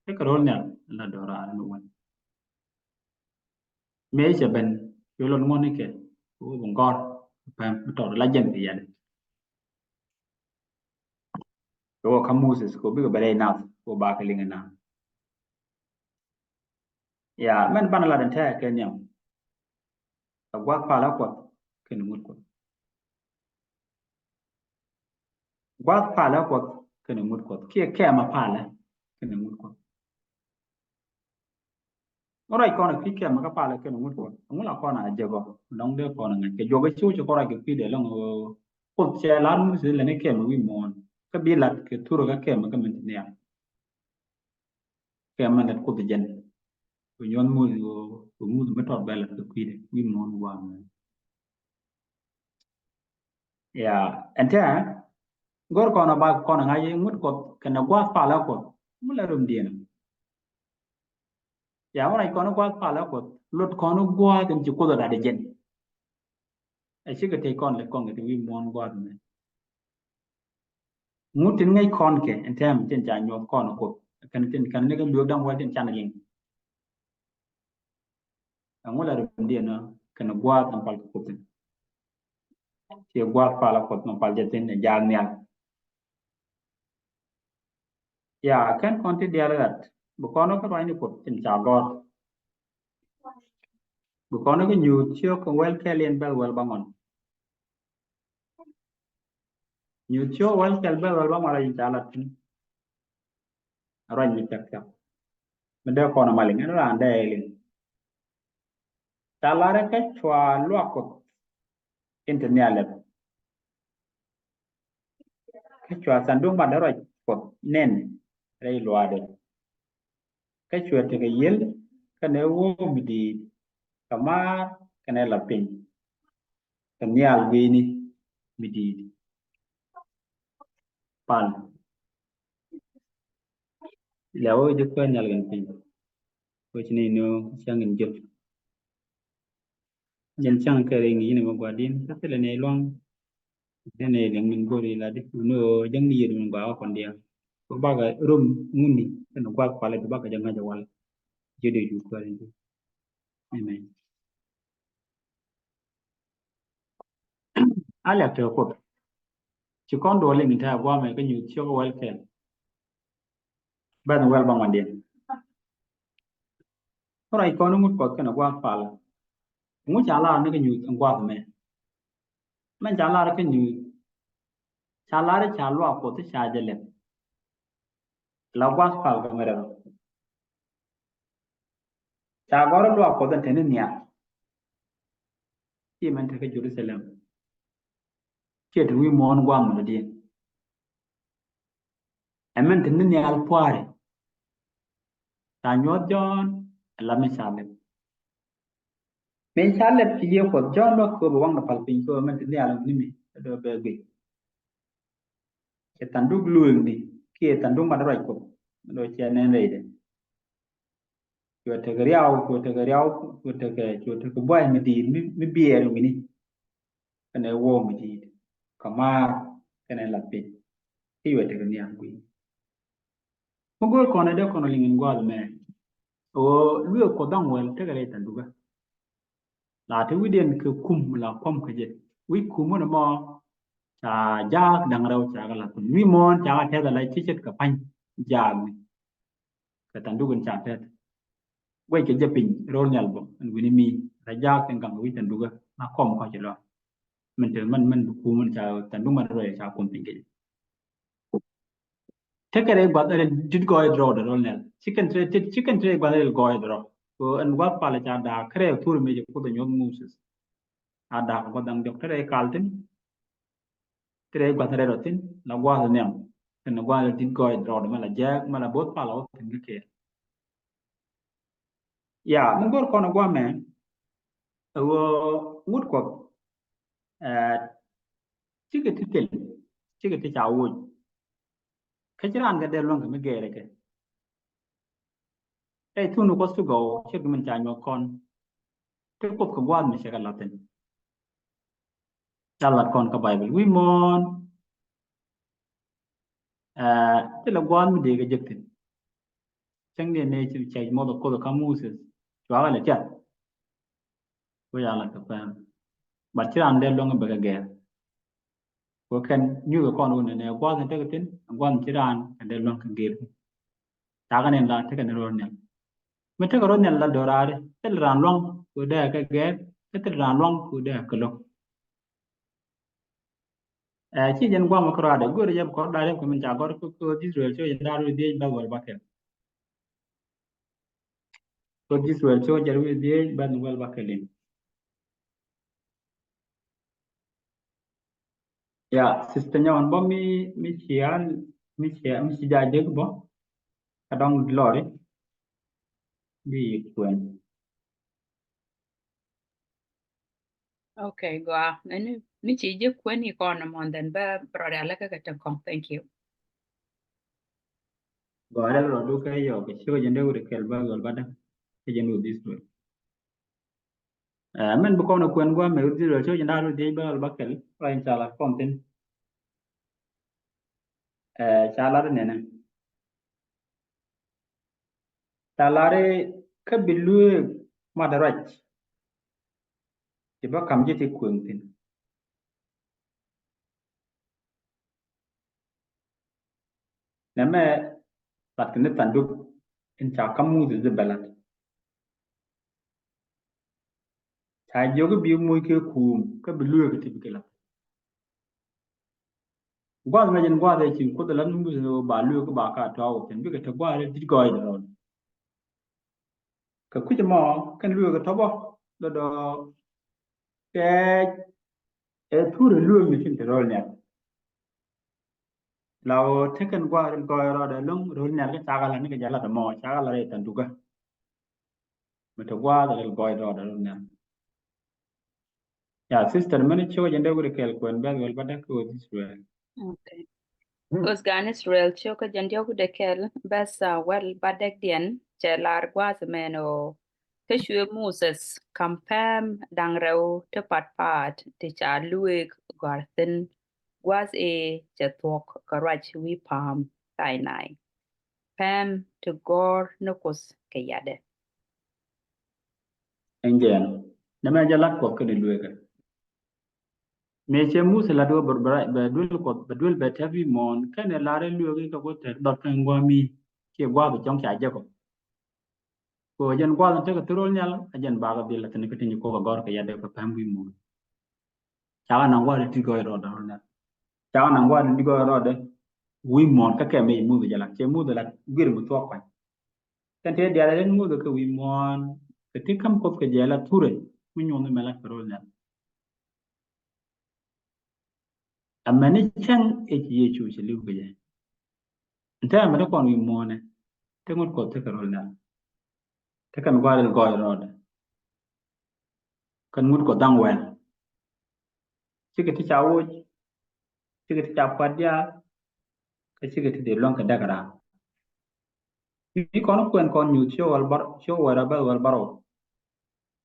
kɛ kɛ ro̱l nhial la dɔ̱r raan ni wän. Mëë cɛ ben cuɛ lon ŋuɔ̱n ikɛ kɛ wä bi gɔ̱r päm mi tɔt la jɛn kɛ yɛn. Kɛ wä kä Moses kɛ wä bikɛ bɛ rɛy nath kɛ wä bakɛ liŋ ɛ nath. Ya, mɛn banɛ lat ɛn tɛɛ kɛ nhiam. Kɛ gua̱th palä Kuɔth kɛnɛ ŋut Kuɔth. Gua̱th palä Kuɔth kɛnɛ ŋut Kuɔth kiɛ kɛmɛ palä kɛnɛ ŋut Kuɔth. Ŋu ruac kɔn a kui̱ kɛmɛ kä palä kɛnɛ ŋut Kuɔth, ŋu la kɔn a jɛ gɔk, lɔŋ dee kɔn a ŋa̱c kɛ juɔk ɛ ci wä ci kɔn ruac kɛ kui̱ dee lɔŋ. Kuoth cɛ lar Moses lɛ ni kɛmɛ wi̱i̱ muɔ̱ɔ̱n kä bi lat kɛ thurä kä kɛmɛ kä min ti nhial. Kɛmɛ lät Kuoth jɛn. Kɛ nyuɔ̱th Moses kɛ ŋuth mi tɔt bɛ lat kɛ kui̱ dee wi̱i̱ muɔ̱ɔ̱n gua̱a̱m. Ya, ɛn tɛ go̱r kɔn a ba kɔn a ŋa̱c ŋut Kuɔth kɛnɛ gua̱a̱th palä Kuɔth. Ŋu la rum diɛn. Ya, ŋu ruac kɔn gua̱a̱th palä Kuɔth, lot kɔn gua̱a̱th in ci Kuoth a lat jɛn. Ɛ cikɛ tec kɔn lät kɔn kɛ ti wi̱i̱ muɔ̱ɔ̱n gua̱a̱th mɛ. Ŋut tin ŋäc kɔn kɛ ɛn tɛm tin ca nyuɔth kɔn Kuoth kɛn tin kɛn ni kɛ luek da̱ŋ wal tin can liŋ. Ɛŋu la rum diɛn kɛn gua̱a̱th in pal kɛ Kuoth in. Ciɛ gua̱a̱th palä Kuɔth in pal jɛ thin ɛ jaak nhial. Ya, kɛn kɔn ti diaal rat bi kɔn kä ruany ni Kuoth tin ca gɔr. Bi kɔn kä Nyuuth ciök kɛ wɛl kɛl in bɛl wɛl ba ŋuan. Nyuuth ciök wɛl kɛl bɛl wɛl ba ŋuan in ca lat thin. Ruany mi cak cak mi dee kɔn a maliŋ ɛn raan dee liŋ. Ca lar kä cua luak Kuɔth in te nhial lɛp. Kä cua thanduk mat ruac Kuɔth nɛn rɛy luaadɛ. Kä cua tekɛ yiel kɛnɛ woo mi di̱i̱t kɛ maar kɛnɛ la piny kɛ nhial gui̱ni mi di̱i̱t. Pal. Lɛ wä ji̱ kuɛn nhial kɛn piny. Wecini ni cäŋ in jop. Jɛn cäŋ kɛ ri ŋi̱i̱c ni mɛ gua̱di̱n kä thilɛ ni luaŋ. Ni ni liŋ min go̱ri la di ni ɣöö jäŋ ni yet min gɔaa kɔn diaal. Kɛ bakɛ rom ŋuni kɛn gua̱th palä di bakɛ jɛ ŋa̱c a wal. Jɛ di ju kuɛn di. Amen. A lɛk te Kuoth. Ci kɔn duɔl liŋ te a guamɛ kä Nyuuth ciök wɛl kɛl. Bɛn wɛl ba ŋuandiɛn. Kä ruac kɔn ŋut Kuɔth kɛn a gua̱th palä. Ŋu ca lar ni kä Nyuuth in gua̱th mɛ. Mɛn ca lar kä Nyuuth. Ca lar ca luak Kuɔth ca jɛ lɛp. La gua̱th pal kɛ mɛ rɛl. Ca gɔr luak Kuɔth in te ni nhial. Ci mɛn te kä Jerusalem. Ciɛ te wi̱i̱ muɔ̱ɔ̱n guam mi dɔ̱diɛn. Ɛ mɛn te ni nhial pua̱a̱ri. Ca nyuɔth Jɔ̱ɔ̱n ɛ la mi ca lɛp. Mi ca lɛp ci yiëë Kuɔth Jɔ̱ɔ̱n bä kööbä waŋdɛ pal piny kööbä mɛn te nhial ni mi ɛ dɔ̱ bɛ guic. Cɛ thanduk lueekni kiɛ thanduk mat ruac Kuɔth mi dɔ̱ cɛ nɛn rɛydɛ. Cuɛ tekɛ riaw, cuɛ tekɛ riaw, cuɛ tekɛ, cuɛ tekɛ buay mi di̱i̱t mi, mi biɛɛr wi̱ni. Kɛnɛ woo mi di̱i̱t kɛ maar kɛnɛ lath piny. Ki cuɛ tekɛ nhiam gui̱i̱. Mi go̱o̱r kɔn ɛ dee kɔn ɛ liŋ in gua̱a̱th mɛ. Ɣöö lueek Kuɔth da̱ŋ wäl tekɛ rɛy thandukä. La te wi̱diɛn kɛ kum la kuɔm kä jɛ. Wi̱c kum wänɛ mɔ ca jaak da̱ŋ rɛw ca kɛ lath piny. Wi̱i̱ muɔ̱ɔ̱n ca kɛ tɛth ala ci ce̱tkɛ pa̱ny jaak ni. Kɛ thanduk in ca tɛth. Guɛc kɛ jɛ piny ro̱l nhial bä ɛn wi̱ni mi la jaak tin gaŋ wi̱c thandukä la kɔm kɔc ilɔ. Min te mɛn mɛn bi kum in ca thanduk mɛn rɔy ca kum piny kɛ jɛ. Tekɛ rɛy guath rɛl dit gɔɔy drɔw dɛ ro̱l nhial. Cikɛn te, cikɛn te rɛy guath rɛl gɔɔy drɔw. Kɛ ɛn guath palɛ ca daak kɛ rɛy thur mi jɛ Kuoth ɛ nyuɔth Moses. A daak kɛ guath daŋ diɔk te rɛy kal thin. Te rɛy guath rɛl rɔ thin la guath nhiam. Kɛn guath rɛl dit gɔɔy drɔw dɛ mɛ la jɛɛk mɛ la both palɛ wä thin kɛ kɛɛl. Ya mi go̱r kɔn ɛ guamɛ. Ɛ ɣöö ŋut Kuɔth. Ɛ, cikɛ ti thil, cikɛ ti ca woc. Kä ci raan kɛ dee luäŋ kɛ mi gɛɛrɛ kɛ. Ɛ thun Kuɔth ti gɔw cɛ kɛ min ca nyuɔth kɔn. Ti Kuoth kɛ gua̱a̱th mi cɛ kɛ la̱thin. Ca lat kɔn kä Baibol wi̱i̱ muɔ̱ɔ̱n. Ɛ, thilɛ gua̱a̱th mi dee kɛ jek thin. Cäŋ ni ni ci cɛc muɔth Kuoth kä Moses. Cuakɛ lɛ tiat. Ku ca lat kɛ pɛm. But ci raan dee luäŋ bɛ kɛ gɛɛr. Kɛ kɛn nyuth kɔn wun nɛ gua̱th in tekɛ thi̱n, gua̱th in ci raan kɛn dee luäŋ kɛ gër. Cakɛ ni la tekɛ ni ro̱l nhial. Mi tekɛ ro̱l nhial la do̱raari, thil raan luäŋ kɛ dee kɛ gɛɛr, kɛ thil raan luäŋ kɛ dee kɛ lo̱k. Ɛ, ci jɛn guam kɛ rɔadɛ, go̱o̱rɛ jɛ kɔr da̱r yɛn kɛ min ca gɔr kɛ, kɛ Israel cio̱ jɛn da̱r wi̱i̱ dhiec bäth wäl bäkɛl. Kɛ Israel cio̱ jɛn wi̱i̱ dhiec bäth wäl bäkɛl in. Ya, sister Nyawan bä mi, mi ci an, mi ci, mi ci jaa jek bä. Ka dɔŋ lɔri. Bi kuɛn. Okay, gɔaa. Ɛn mi ci jɛ kuɛn i kɔn mɔn dhɛn bä brɔda lɛ kä kɛ tɛn kɔŋ. Thank you. Gɔaa lɛ rɔ du kɛ yɔ kɛ ci kɛ jɛ ndɛ wuri kɛl bä gɔl bä dä. Kɛ jɛ nu this way. Ɛ, mɛn bi kɔn kuɛn guam mɛ wuri this way ci kɛ jɛ ndɛ wuri this bä gɔl bä kɛl. Rɔ in ca la kɔn thin. Ɛ, ca la di nɛnɛ. Ca lari kä bi lueek mat ruac. Ti bä kam ji̱ ti kueŋ thi̱n. Nɛmɛ lat kɛ ni thanduk in ca kä Muthɛ dhi bɛ lat. Ca jiök i̱ bi moc kɛ kuum kä bi lueek ti bi kɛ lat. Gua̱th mɛ jɛn gua̱th ɛ ci Kuoth ɛ lat ni Muthɛ ba lueek kä ba ka tɔ̱a̱k wä kɛn bikɛ te gua̱th ɛ di̱t gɔɔydɛ rɔɔd. Kɛ kui̱c ɛmɔ kɛn lueek ɛ tɔ̱pɔ dɔdɔ kɛ ɛ thurɛ lueek ni cin te ro̱l nial. La ɣöö tekɛn gua̱a̱r in gɔɔy rɔɔdɛ lo̱ŋ ro̱l nial kä cakɛ la nikɛ jɛ lat ɛmɔ cakɛ la rɛy thandukä. Mi te gua̱a̱r rɛl gɔɔy rɔɔdɛ ro̱l nial. Ya, sister, mɛn ciök jɛn dee wut kɛɛl kuɛn bɛth wɛl bä däk kɛ ɣöö Israel. Okay. Ɣöö gan Israel ciök jɛn dee wut kɛɛl bɛth, ah, wɛl bä däk diɛn cɛ lar gua̱a̱th mɛn ɣöö kä cuɛ Moses ka̱m pɛm da̱ŋ rɛw ti patpat ti ca lueek gɔ̱a̱r thi̱n gua̱a̱th ëë cɛ thuɔ̱k kɛ ruac wi̱i̱ pa̱a̱m Thainai. Pɛm ti gɔ̱r ni Kuoth kɛ yadɛ. Ɛn jɛn nɛmɛ jɛ lat Kuɔth kɛnɛ lueekä. Mëë cɛ Muthɛ lat wä bɛ duel Kuɔth bɛ duel bɛ tɛp wi̱i̱ muɔ̱ɔ̱n kɛnɛ lar ɛ lueekä kɛ Kuoth tɛk dhɔt kɛn gua̱a̱mi. Ciɛ gua̱a̱th cɔŋ ca jɛ kɔ. Kɛ ɣöö jɛn gua̱a̱th in tekɛ thil ro̱l nial a jɛn bakɛ dhil a thi̱n kä ti nyi Kuoth a gɔ̱r kɛ yadɛ kɛ pɛm wi̱i̱ muɔ̱ɔ̱n. Cakɛ naŋ gua̱a̱th in ti gɔɔy rɔɔdɛ ro̱l nial. Cakɛ naŋ gua̱a̱th in ti gɔɔy rɔɔdɛ wi̱i̱ muɔ̱ɔ̱n kä kɛ mec Muthɛ jɛ lat cɛ Muthɛ lat guir mi thuɔ̱k kuany. Kɛn tëë diaal ɛ len Muthɛ kɛ wi̱i̱ muɔ̱ɔ̱n kɛ ti käm Kuoth kɛ jɛ lat thurɛ mi nyuɔ̱n mi mɛ lat kɛ ro̱l nial. Amäni cäŋ ëë ci Yecu ci li̱w kɛ jɛ. Ɛn täämɛ te kɔn wi̱i̱ muɔ̱ɔ̱nɛ te ŋut Kuɔth tekɛ ro̱l nɛr. Tekɛ mi gɔaa rɛl gɔɔy rɔɔdɛ. Kɛn ŋut Kuɔth da̱ŋ wɛl. Cikɛ ti ca woc, cikɛ ti ca pua̱t diaal, kä cikɛ ti dee luäŋ kɛ däk raan. Mi kɔn kuɛn kɔn Nyuuth ciök wäl bär, ciök wäl rɛw bäth wäl bärɔw.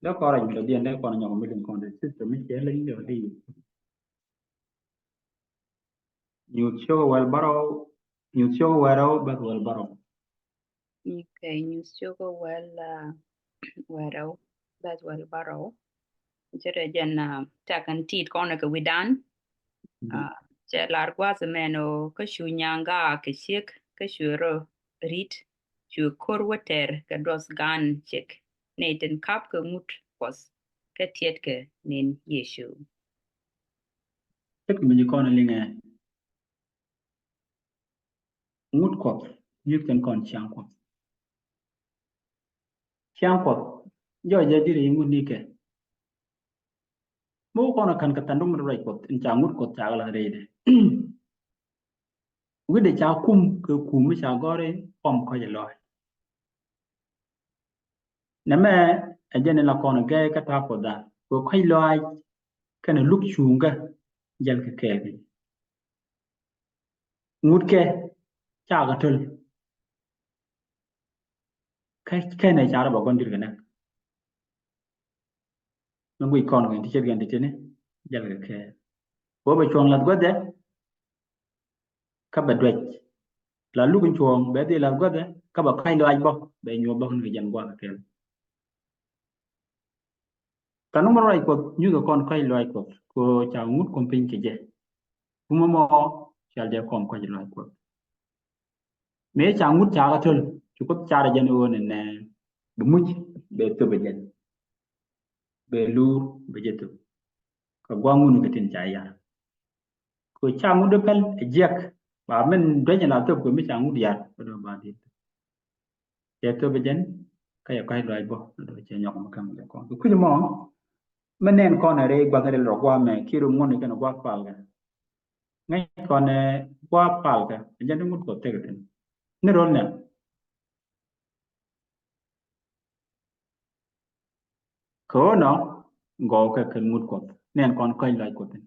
Dee kɔn rɛc mi dɔ̱diɛn dee kɔn nyɔk mi liŋ kɔn dee system mi ciɛ leny dee dee. Nyuuth ciök wäl bärɔw, Nyuuth ciök wäl rɛw bäth wäl bärɔw. Okay, Nyuuth ciök wäl, ah, wäl rɛw bäth wäl bärɔw. Cɛ rɛ jɛn, ah, tɛk ɛn tit kɔn kɛ wi̱dan. Mhm. Ah, cɛ lar gua̱th mɛn ɣöö kä cu nyaŋ gaak kɛ ciek kä cu rɔ ri̱t cu ko̱r wä tɛr kɛ duɔth gan ciek. Nɛy tin kap kɛ ŋut Kuɔth kä tiɛtkɛ nin Yecu. Cä kɛ mi ji̱ kɔn liŋɛ. Ŋut Kuɔth nyuth kɛn kɔn ciaŋ Kuɔth. Ciaŋ Kuɔth jɔɔc jɛ diri ŋut nikɛ. Mi wä kɔn a kän kɛ thanduk mi ruac Kuɔth in ca ŋut Kuɔth ca kɛ lath rɛydɛ. Wi̱cdɛ ca kum kɛ kum mi ca gɔ̱ri kɔm kɔc lɔaac. Nɛmɛ ɛ jɛn in la kɔn gɛy kä ta̱a̱ Kuɔth dan kɛ kɔc lɔaac kɛnɛ luk cuŋkä jäl kɛ kɛɛl kɛ. Ŋutkɛ cakɛ töl. Kä kɛnɛ ca rɔ bɛ gɔn dir kɛ näk. Mi guic kɔn kɛ ti ce̱tkɛ ti tini jäl kɛ kɛɛl. Bä bɛ cuɔ̱ŋ lath guäthɛ kä bɛ duec. La luk in cuɔ̱ɔ̱ŋ bɛ dhil lath guäthɛ kä bɛ ka̱c lɔaac bä bɛ nyuɔ̱th bä kɛn kɛ jɛn gua̱a̱th kɛ kɛɛl. Thanduk mi ruac Kuɔth nyuthɛ kɔn kɔc lɔaac Kuɔth kɛ ɣöö ca ŋut kum piny kɛ jɛ. Kumɛ mɔ cɔal jɛ kɔm kɔc lɔc Kuɔth. Mëë ca ŋut ca kɛ töl, ci Kuoth car jɛn ɣöö nɛnɛ bi muc bɛ thöp ɛ jɛn, bɛ luur bɛ jɛ thöp. Kɛ gua̱a̱ŋ ŋuni kɛ tin ca yar. Kɛ ca ŋut dee pɛl ɛ jiɛk, ba min duec in la thöp kɛ mi ca ŋut yar kɛ dɔ̱ ba diet. Cɛ thöp ɛ jɛn kä yɛ kɔc luaac bä, dɔ̱ cɛ nyɔk mi käm jɛ kɔn. Kɛ kui̱c mɔ mi nɛn kɔn ɛ rɛy gua̱th in rɛl rɔ gua̱a̱mɛ kiɛ rom ŋuni kɛn gua̱a̱th palkɛ. Ŋäc kɔn ɛ gua̱a̱th palkɛ ɛ jɛn ti ŋut Kuɔth tekɛ thi̱n. Ni rol nɛn. Kɛ ɣöö nɔ gɔw kɛ kɛn ŋut Kuɔth. Nɛn kɔn kɔc lɔc Kuɔth thi̱n.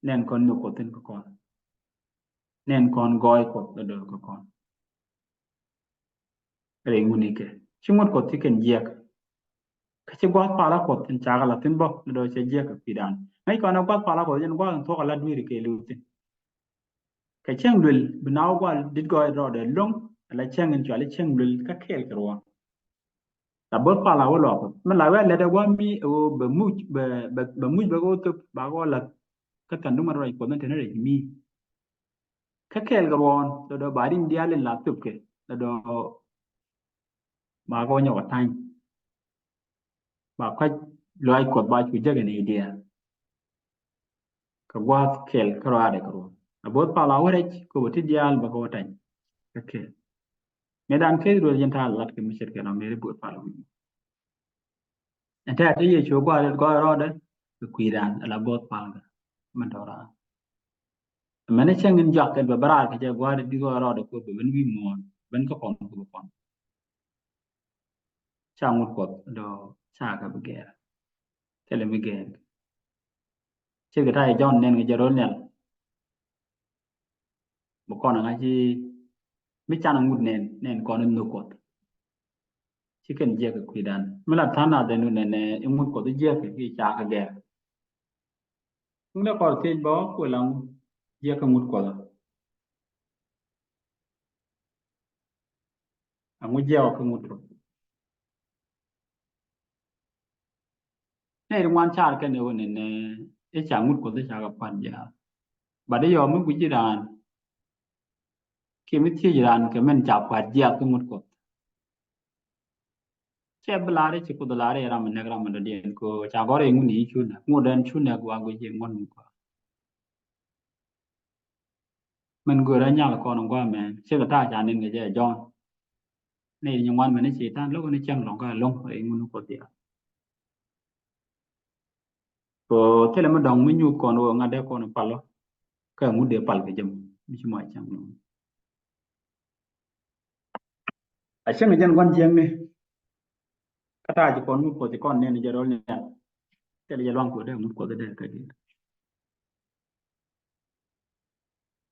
Nɛn kɔn nhök Kuɔth thi̱n kä kɔn. Nɛn kɔn gɔɔy Kuɔth ɛ dɔ̱ kä kɔn. Rɛy ŋuni kɛ ci ŋut Kuɔth ci kɛn jiɛk. Kä ci gua̱th pala Kuɔth in cakɛ la thi̱n bä ni dɔ̱ cɛ jiɛk kɛ kui̱dan. Ŋäc kɔn ɛ gua̱th pala Kuɔth jɛn gua̱th in thuɔ̱k ala dui̱ri kɛ li̱w thi̱n. Kɛ cäŋ luel bi na wä gua̱l dit gɔɔy rɔɔdɛ lo̱ŋ ala cäŋ in cuali cäŋ luel kä kɛɛl kɛ ruɔ̱ɔ̱n. La bo̱th pala wä luaak Kuɔth mi la wä lɛt ɛ gua̱ mi ɛ ɣöö bɛ muc bɛ bɛ bɛ muc bɛ ɣöö thöp ba ɣöö lath. Kä than duŋ mat ruac Kuɔth ni teni rɛc mi. Kä kɛɛl kɛ ruɔ̱ɔ̱n dɔ̱dɔ̱ ba rin diaal in la thöpkɛ dɔ̱dɔ̱ ba ɣöö nyɔk ɛ ta̱ny. Ba kɔc luaac Kuɔth ba cu jäk in i̱ diaal. Kɛ gua̱a̱th kɛl kä rɔaadɛ kɛ ruɔ̱n a bo̱o̱th pal a wä rɛc kɛ wä ti diaal bä kɛ wä tɛny. Kɛ kɛl mëë dan kɛ ruɔ̱n jɛn ta̱a̱ lat kɛ mi ce̱tkɛ nɔ mëë ri bo̱o̱th pal a wi̱c. Ɛn tɛ̈t ti Yecu gua̱a̱th rit gɔɔy rɔɔdɛ kɛ kui̱dan ala bo̱o̱th pal kɛ mɛn tɔ̱ raan. Mɛn cäŋ in jɔak kɛn bɛ bɛ raar kɛ jɛ gua̱a̱th rit gɔɔy rɔɔdɛ kɛ bɛ ben wi̱i̱ muɔ̱ɔ̱n ben kä kɔn kɛ bɛ kɔn. Ca ŋut Kuɔth dɔ̱ ca kɛ bi gɛɛr. Thilɛ mi gɛɛr. Ce̱tkɛ ta̱yɛ Jɔ̱ɔ̱n nɛn kɛ jɛ ro̱l nhial. Bi kɔn ŋa̱c i̱ mi can ŋut nɛn nɛn kɔn in nhök Kuɔth. Ci kɛn jiɛk kɛ kui̱dan mi la tha̱a̱ŋ nath ɛn wun nɛn i̱ ŋut Kuɔth i̱ jiɛk kɛ i̱ ca kɛ gɛɛr. Ŋut ɛ kɔr thiec bä kuɛ la ŋut jiɛk kɛ ŋut Kuɔth. Aŋu jiɛk kɛ ŋut Kuɔth. Nɛ ri ŋuan car kɛn ɛ wä nɛnɛ i̱ ca ŋut Kuɔth i̱ ca kɛ kua̱t jiath. Bat i̱ yɔɔ mi guic i̱ raan kiɛ mi thiec raan kɛ min ca kua̱t jiath kä ŋut Kuɔth. Cɛ bi la̱r i̱ ci Kuoth la̱r i̱ ram mi nɛk ram mi dɔ̱diɛn ko ca gɔr i̱ ŋun i̱ cu nɛk ŋut dɛn cu nɛk wa guic i̱ ŋuɔ̱t mi kua̱t. Min görä nyal kɔn gua̱a̱mɛ cikɛ ta̱a̱ ca nin kɛ jɛ Jɔ̱ɔ̱n. Ni nyi ŋuan mɛn i̱ ci ta̱a̱ lo̱k ni cäŋ lɔ̱ŋ kä lo̱ŋ rɛy ŋun Kuɔth diaal. Ko thilɛ mi dɔ̱ŋ mi nyuth kɔn wä ŋa̱t dee kɔn pal wä kä ŋut dee pal kɛ jɛ mi ci mɔ cäŋ lɔ̱ŋ. A cäŋ jɛn gua̱n jiäkni. Kä ta̱a̱ ci kɔn ŋut Kuɔth ci kɔn nɛn jɛ rɔl nɛn. Thilɛ jɛ luaŋ Kuɔth dee ŋut Kuɔth dee kä diɛ.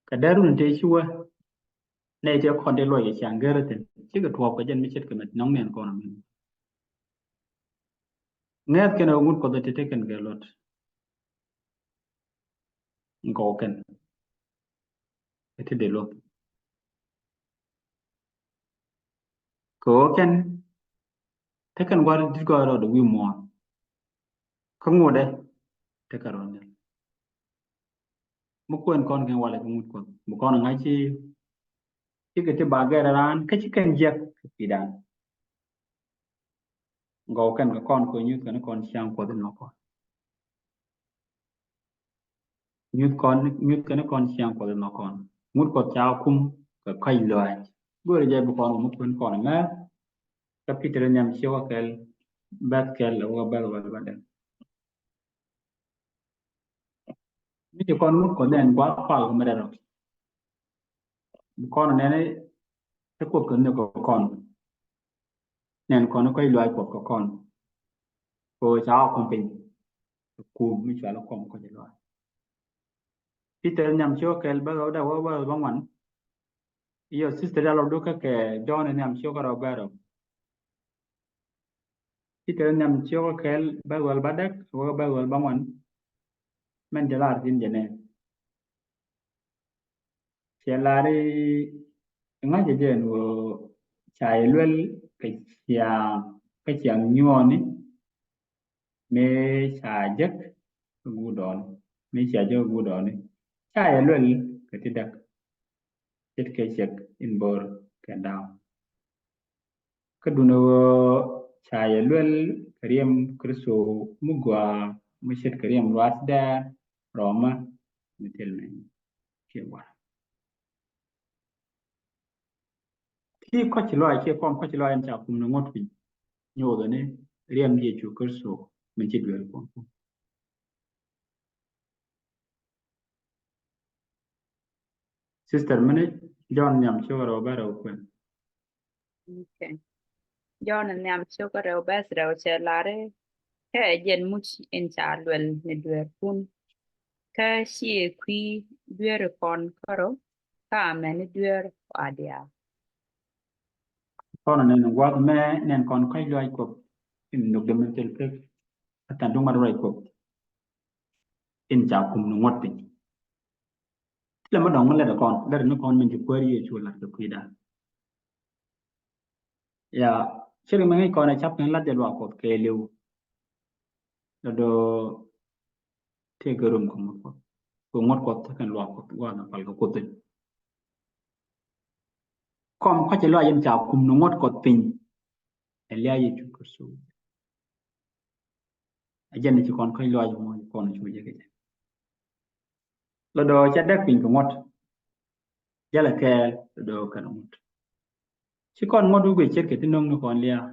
Kɛ dee run tëë ci wä nɛy tëë kɔn tëë luɔc kɛ ciaŋ gɛr thi̱n cikɛ tuɔɔk kɛ jɛn mi ce̱tkɛ mɛ nɔŋ nɛn kɔn amin. Ŋɛth kɛn ɛ ŋut Kuɔth ɛ ti tekɛn kɛ luɔt. Ŋkɔw kɛn ɛ ti dee luɔth. Kɛ ɣöö kɛn tekɛn gua̱r dit gɔɔy rɔɔdɛ wi̱i̱ muɔ̱ɔ̱n. Kä ŋotdɛ tekɛ rɔɔdɛ. Mi kuɛn kɔn kɛn walɛ kɛ ŋut Kuɔth mi kɔn ŋa̱c ci cikɛ ti ba gɛr raan kä ci kɛn jiɛk kɛ pi̱i̱dan. Gɔw kɛn kɛ kɔn kɛ nyuth kɛn kɔn ciaŋ Kuɔth inɔ kɔn. Nyuth kɔn nyuth kɛn kɔn ciaŋ Kuɔth inɔ kɔn. Ŋut Kuɔth ca kum kɛ kɔc lɔaac. Go̱o̱rɛ jɛ bi kɔn kɛ mi kuɛn kɔn mɛ. Kä Pi̱tɛr nhiam ciek kɛl bɛth kɛl wä bɛth wä bɛth. Mi ci kɔn ŋut Kuɔth ɛn gua̱a̱th pal kɛ mi rɛl rɔ. Bi kɔn nɛn ti Kuoth kɛ nhök kɛ kɔn. Nɛn kɔn kɔc luaac Kuɔth kɛ kɔn. Kɛ ɣöö ca ɣɔk kɔn piny. Kum mi cual kɔm kɔc luaac. Pi̱tɛr nhiam ciek kɛl bɛth wä dee wä bɛth wä ŋuan. Yɔ sister yal wä duk kä kɛ Jɔ̱ɔ̱n nhiam ciek kɛ rɔ bɛth rɔ. Pi̱tɛr nhiam ciek kɛl bɛth wäl bädäk wä bɛth wäl bäŋuan. Mɛn cɛ lar thi̱n jɛ nɛ. Cɛ lar i̱ ŋa̱cä jɛ ɛn ɣöö ca yɛ luɛl kɛ ciaŋ kä ciaŋ nyuɔɔni. Mëë ca jek kä guut dɔɔni mëë ca jek kä guut dɔɔni. Ca yɛ luɛl kɛ ti däk ce̱tkɛ ciɛk in bo̱r kɛ da̱a̱. Kä duundɛ ɣöö ca yɛ luɛl kɛ riɛm Kritho mi gɔaa mi ce̱tkɛ riɛm ruath dɛɛr rɔmä mi thil mɛ ciɛ gua̱r. Ti kɔ̱c lɔaac kiɛ kɔm kɔ̱c lɔaac in ca kum ni ŋuɔ̱t piny nyothɛ ni riɛm Yecu Kritho min ci dueer kuɔn kum. Sister mini Jɔ̱ɔ̱n nhiam ciök rɛw bɛ rɛw kuɛn. Okay. Jɔ̱ɔ̱n nhiam ciök rɛw bɛ rɛw cɛ lari kɛ jɛn muc in ca luɛl ni dueer kun. Kä ci kui̱ dueer kɔn kärɔ kä amɛ ni dueer wa diaal. Kɔn nɛn gua̱th mɛ nɛn kɔn kɔ̱c lɔaac Kuɔth in nhök dämi thil pek. Kä than duŋ mat ruac Kuɔth in ca kum ni ŋuɔ̱t piny. Ti lɛ mi dɔ̱ŋ mi lɛt kɔn lɛt ni kɔn min ci Kuäär Yecu lat kɛ kui̱dan. Ya, ce̱tkɛ mi ŋäc kɔn ɛ cap kɛn lat jɛ luaak Kuɔth kɛɛliw. Lɛ do̱ tëëkɛ rom kɛ ŋuɔ̱t Kuɔth kɛ ŋuɔ̱t Kuɔth tekɛn luaak Kuɔth gua̱a̱th na pal kɛ Kuoth in. Kɔm kɔ̱c lɔaac in ca kum ni ŋuɔ̱t Kuɔth piny ɛ lia̱a̱ Yecu Kritho. Ɛ jɛn ci kɔn kɔ̱c lɔaac mɔ kɔn cu jɛ kɛ jɛ. Lɔ dɔɔ ca däk piny kɛ ŋuɔ̱t. Jälɛ kɛɛl lɔ dɔɔ kɛn ŋuɔ̱t. Ci kɔn ŋuɔ̱t wi̱c guic ce̱tkɛ ti no̱ŋ ni kɔn lia̱a̱.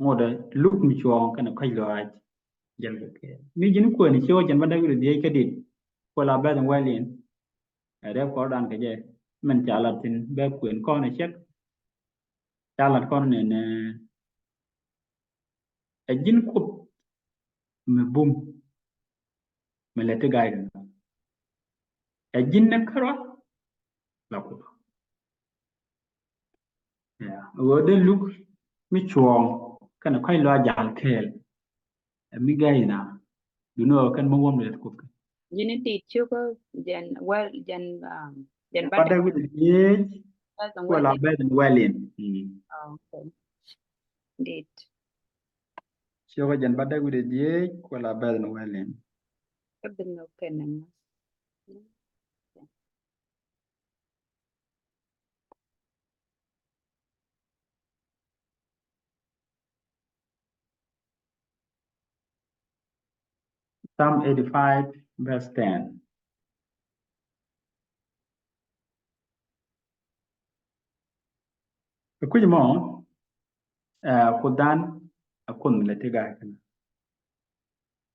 Ŋuɔ̱t ɛ luk mi cuɔ̱ɔ̱ŋ kɛnɛ kɔ̱c lɔaac. Jälɛ kɛɛl mi ji̱n kuɛn ci wä jɛn bä däk wi̱c rɔ dhiec kä dit. Kuɛ la bɛth in wɛl in. Ɛ rɛp kɔr dan kɛ jɛ min ca lat thin bɛ kuɛn kɔn ɛ cɛk. Ca lat kɔn nɛnɛ. Ɛ ji̱n Kuoth mi bum mi lɛ ti ga̱a̱c kɛ nɔ. Ɛ ji̱n ni kärɔa la Kuoth. Ya, ɣöö dee luk mi cuɔ̱ɔ̱ŋ kɛnɛ kɔ̱c lɔaac jal kɛɛl. Ɛ mi ga̱a̱c na duni ɣöö kɛn mi wäm lɛ Kuoth kɛ. Ji̱n ni dit cuk jɛn wɛl jɛn, um, jɛn bä däk wi̱c dhiec kuɛ la bɛth in wɛl in. Mm. Oh, okay. Dit. Ciökä jɛn bä däk wi̱cdɛ dhiec kuɛ la bɛth ni wɛl in. Kä bi nhök kɛn ni ŋa̱th. Psalm eighty-five verse ten. Ɛ kui̱c mɔ, ɛ, Kuothdan ɛ Kuoth mi lɛ ti ga̱a̱c kɛn.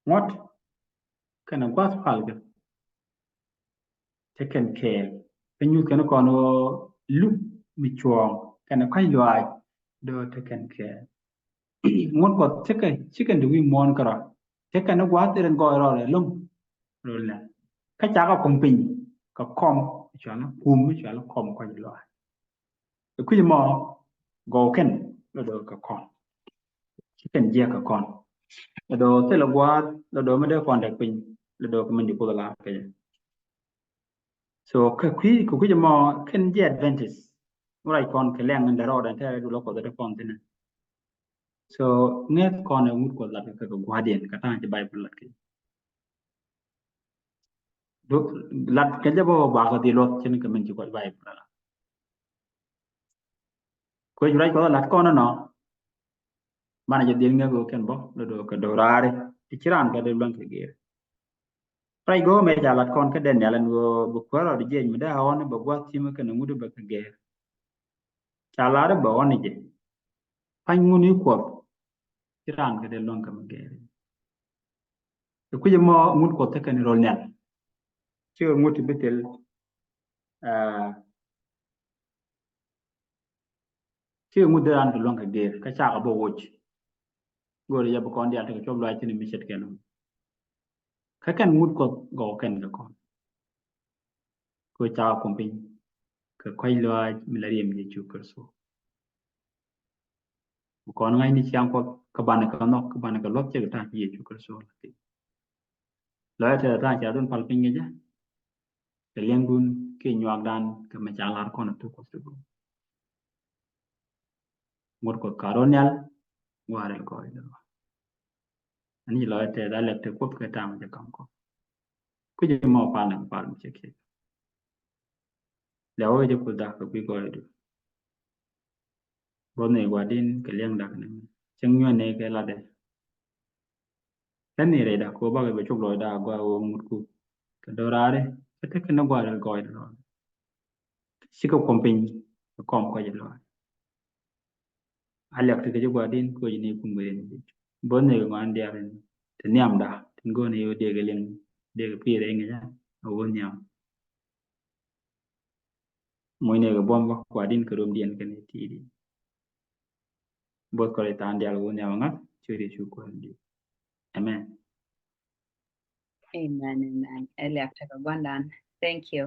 Ŋuɔ̱t kɛnɛ gua̱th palkɛ tekɛn kɛɛl. Kä nyuth kɛn kɔn ɣöö luk mi cuɔ̱ɔ̱ŋ kɛnɛ kɔ̱c lɔaac dee tekɛn kɛɛl. Ŋuɔ̱t Kuɔth tekɛ cikɛn ti wi̱i̱ muɔ̱ɔ̱n kärɔa tekɛn ni gua̱th irin gɔɔy rɔɔdɛ lo̱ŋ. Rol nɛ kä cakɛ kum piny kɛ kɔm cualä kum cualä kɔm kɔ̱c lɔaac. Ɛ kui̱c mɔ gɔw kɛn lɔ do̱ kɛ kɔn. Ci kɛn jiɛk kɛ kɔn lɔ do̱ thilɛ gua̱a̱th lɔ do̱ mi dee kɔn dɛk piny lɔ do̱ kɛ min di Kuoth la kɛ jɛ. So kɛ kui̱ kɛ kui̱c mɔ kɛn jiɛ advantage. Wä rac kɔn kɛ lɛŋ in dɛ rɔɔdɛ tɛrɛ du lɔ Kuɔth dee kɔn thinɛ. So ŋäth kɔn ɛ ŋut Kuɔth lat kɛ kɛ gua̱a̱thdiɛn kɛ ta̱a̱ŋ ci Baibol lat kɛ. Lat kɛ jɛ bä bä kɛ dhil luɔth cin kɛ min ci kɔc Baibol ala. Kuec ruac Kuɔth lat kɔn nɔ. Banɛ jɛ dhil ŋäk kɛn bä lɔ do̱ kɛ do̱raari ti ci raan kɛ dee luäŋ kɛ geer. Ruac go̱o̱mɛ ca lat kɔn kä Daniel ɛn ɣöö bɛ kuäär rɔɔd jiɛc mi dee a ɣɔn bɛ gua̱th cimɛ kɛn ŋut bɛ kɛ geer. Ca lar bɛ ɣɔn jɛ. Pa̱ny ŋun i̱ Kuɔth ci raan kɛ dee luäŋ kɛ mi geer. Ɛ kui̱c ɛmɔ ŋut Kuɔth tekɛ ni rol nhial. Cikɛ ŋut ti bi thil, aa, cikɛ ŋut dee raan kɛ luäŋ kɛ geer kä cakɛ bä woc. Go̱o̱rɛ jɛ bi kɔn diaal tekɛ cuɔp luaac thin mi ce̱tkɛ nɔ. Kä kɛn ŋut Kuɔth gɔw kɛn kɛ kɔn. Kɛ cakɛ kum piny kɛ kɔ̱c lɔaac mi la riɛm Yecu Kritho. Bi kɔn ŋa̱cni ciaŋ Kuɔth kä banɛ kɛ nhɔk kä banɛ kɛ luɔth cɛ kɛ ta̱a̱ ci Yecu Kritho la ti. Lɔcdä tɛth ta̱a̱ ca dun pal piny kɛ jɛ. Kɛ liɛŋdun kiɛ nyuakdan kɛ mɛ ca lar kɔn a thuk Kuɔth ti go̱o̱r. Ŋut Kuɔth ka rɔ nhial. Ŋuarɛ lɛ gɔɔy lɛ rɔ. Ani ci lɔcdä tɛth a lɛp te Kuoth kɛ ta̱a̱ mɛ jɛ kam kɔn. Kui̱c ɛmɔ pal ni kɛ pal mi cɛ kiɛc. Lɛ wä jɛ Kuoth dak kɛ guic gɔɔydu. Both ni gua̱di̱n kɛ liɛŋ dak ni cäŋ nyuɛn ni kɛ latdɛ. Tɛn ni rɛy dak kɛ bakɛ bɛ cuk lɔcda gɔaa wä ŋutku kɛ do̱raari kɛ tekɛ ni gua̱a̱r gɔɔydu lɔcda. Cikɛ kuɔm piny kɛ kɔm kɔc lɔcda. A liak ti kɛ ji̱ gua̱di̱n koc ni kum kɛ rin ji̱. Both ni kɛ ŋuan diaal in ti nhiamda tin go̱o̱n i̱ wä diɛk liŋ diɛk pi̱i̱r in ŋi̱ca a wä nhiam. Muc ni kɛ buɔ̱m bä gua̱di̱n kɛ rom diɛn kɛn i̱ ti̱i̱ di. Both kɔlɛ tha̱a̱ŋ diaal wä nhiam ŋa̱th ciöt i̱ cu kuäär di. Amen. Amen, amen. Ɛ liak tekɛ gua̱ndan. Thank you.